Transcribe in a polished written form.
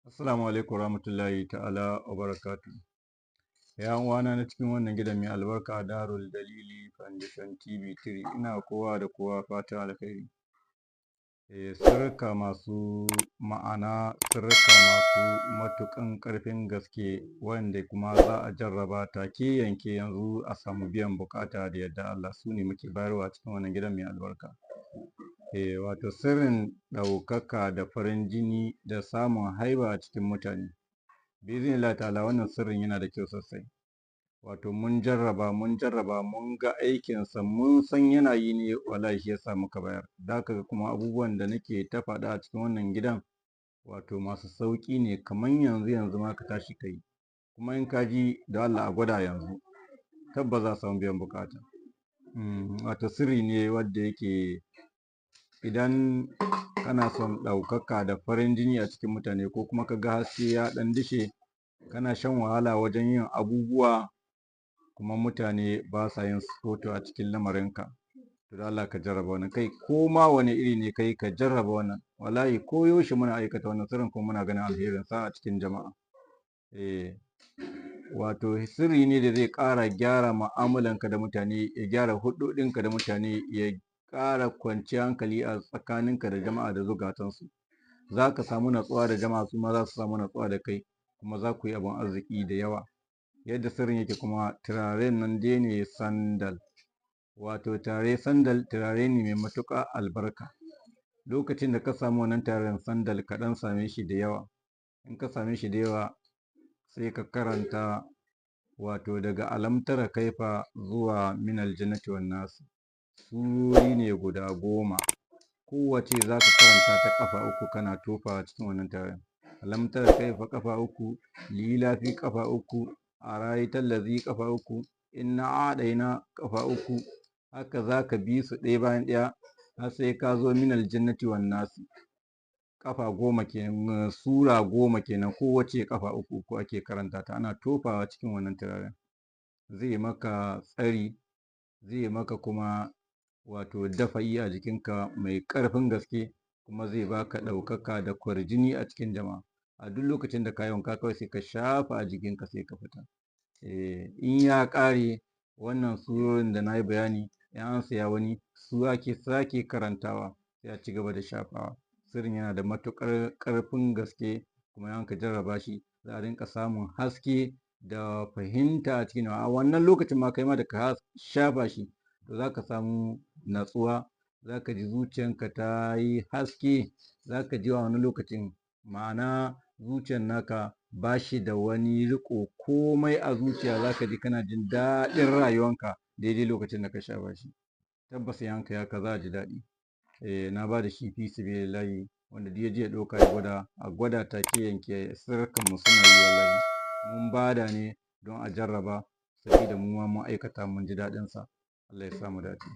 Assalamu alaikum warahmatullahi ta'ala wa barakatuh. 'Yan uwana na cikin wannan gidan mai albarka, Darul Dalili Foundation TV 3, ina kowa da kowa fatan alkhairi. Sirrika masu ma'ana, sirrika masu matuƙan ƙarfin gaske, wanda kuma za a jarraba take yanke yanzu a samu biyan buƙata da yardar Allah, su ne muke bayarwa cikin wannan gidan mai albarka. Wato sirrin ɗaukaka da farin jini da samun haiba a cikin mutane. Bi'iznillahi ta'ala, wannan sirrin yana da kyau sosai. Wato mun jarraba, mun jarraba, mun ga aikinsa, mun san yana yi ne, wallahi shi yasa muka bayar. Za ka ga kuma abubuwan da nake ta faɗa a cikin wannan gidan, wato masu sauƙi ne, kamar yanzu yanzu ma ka tashi ka yi. Kuma in ka ji, da Allah a gwada yanzu, tabbas za a samu biyan buƙata. Wato sirri ne wanda yake idan kana son ɗaukaka da farin jini a cikin mutane, ko kuma ka ga haske ya ɗan dishe, kana shan wahala wajen yin abubuwa, kuma mutane ba sa yin sukoto a cikin lamarinka. To, da Allah ka jarraba wannan. Kai, ko ma wane iri ne kai, ka jarraba wannan. Wallahi ko yaushe muna aikata wannan sirrin, kuma muna ganin alherin sa a cikin jama'a. Wato sirri ne da zai ƙara gyara mu'amalanka da mutane, ya gyara hulɗoɗinka da mutane, ya ƙara kwanciyar hankali a tsakaninka da jama'a da zukatansu. Za ka samu natsuwa da jama'a, su ma za su samu natsuwa da kai, kuma za ku yi abin arziki da yawa. Yadda sirrin yake kuma, turaren nan dai ne sandal. Wato turare sandal turare ne mai matuƙar albarka. Lokacin da ka samu wannan turaren sandal, ka ɗan same shi da yawa. In ka same shi da yawa, sai ka karanta wato daga Alam Tara Kaifa zuwa Minal Jinnati wan Nas. Surori ne guda 10. Kowacce za ka karanta ta ƙafa uku, kana tofawa cikin wannan turaren. Alam Tara Kaifa ƙafa 3, Li'ilafi ƙafa 3, Ara'aitallazi ƙafa 3, Inna a'ɗaina ƙafa 3. Haka za ka bi su ɗaya bayan ɗaya har sai ka zo Minal Jinnati wan Nas. Ƙafa 10 kenan, sura 10 kenan, kowacce ƙafa uku uku ake karanta ta, ana tofawa cikin wannan turaren. Zai maka tsari, zai maka kuma wato dafa'i a jikinka mai ƙarfin gaske, kuma zai baka ɗaukaka da kwarjini a cikin jama'a. A duk lokacin da ka yi wanka, kawai sai ka shafa a jikinka, sai ka fita. In ya ƙare wannan surorin da na yi bayani, in an saya wani, su ake sake karantawa, sai a ci gaba da shafawa. Sirrin yana da matuƙar ƙarfin gaske, kuma in aka jarraba shi, za a rinƙa samun haske da fahimta a cikin a wannan lokacin ma. Kai ma da ka shafa shi, to za ka samu natsuwa, za ka ji zuciyanka ta yi haske, za ka ji a wani lokacin, ma'ana zuciyan naka ba shi da wani riƙo komai a zuciya, za ka ji kana jin daɗin rayuwanka daidai lokacin da ka shafa shi. Tabbas in aka yi haka, za a ji daɗi. Na ba da shi fi sabilillahi, wanda duk ya je ya ɗauka ya gwada, a gwada take yanke. Sirrikanmu suna yi, wallahi. Mun ba da ne don a jarraba, sabida mu ma mun aikata, mun ji daɗinsa. Allah ya sa mu dace.